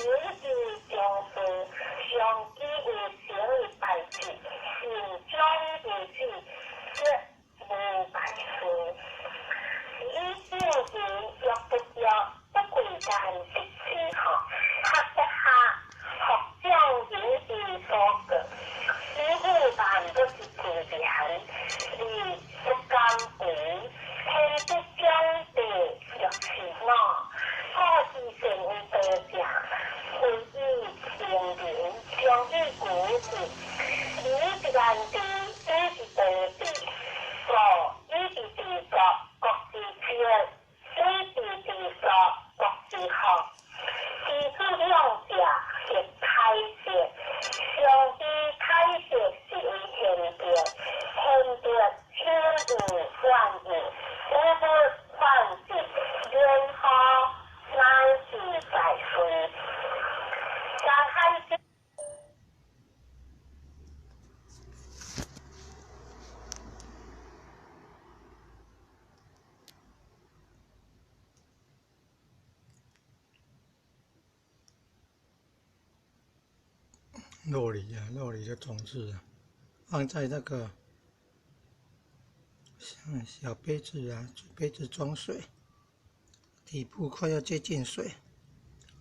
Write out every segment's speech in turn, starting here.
以將事，上機有成的代誌，善終有子，則無敗事。是以正言約不約，不貴間即此學，學不下，學將人之所過，以武萬不是自然，而不敢為，天不將地若是我，故之善於道者，非以成人，常以古之。禮之難知，以之地治，故以之治國，國之治；以之治國，國之福。知之勇者，亦開泄；上之開泄是為賢德，賢德輕有反義，無不反之，然後乃是在隨。山海經。酪梨啊，酪梨的種子啊，放在那個像小杯子啊，杯子裝水，底部快要接近水，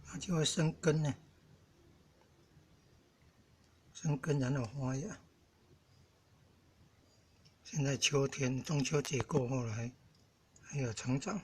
它就會生根呢，生根然後發芽。現在秋天，中秋節過後來，還有成長。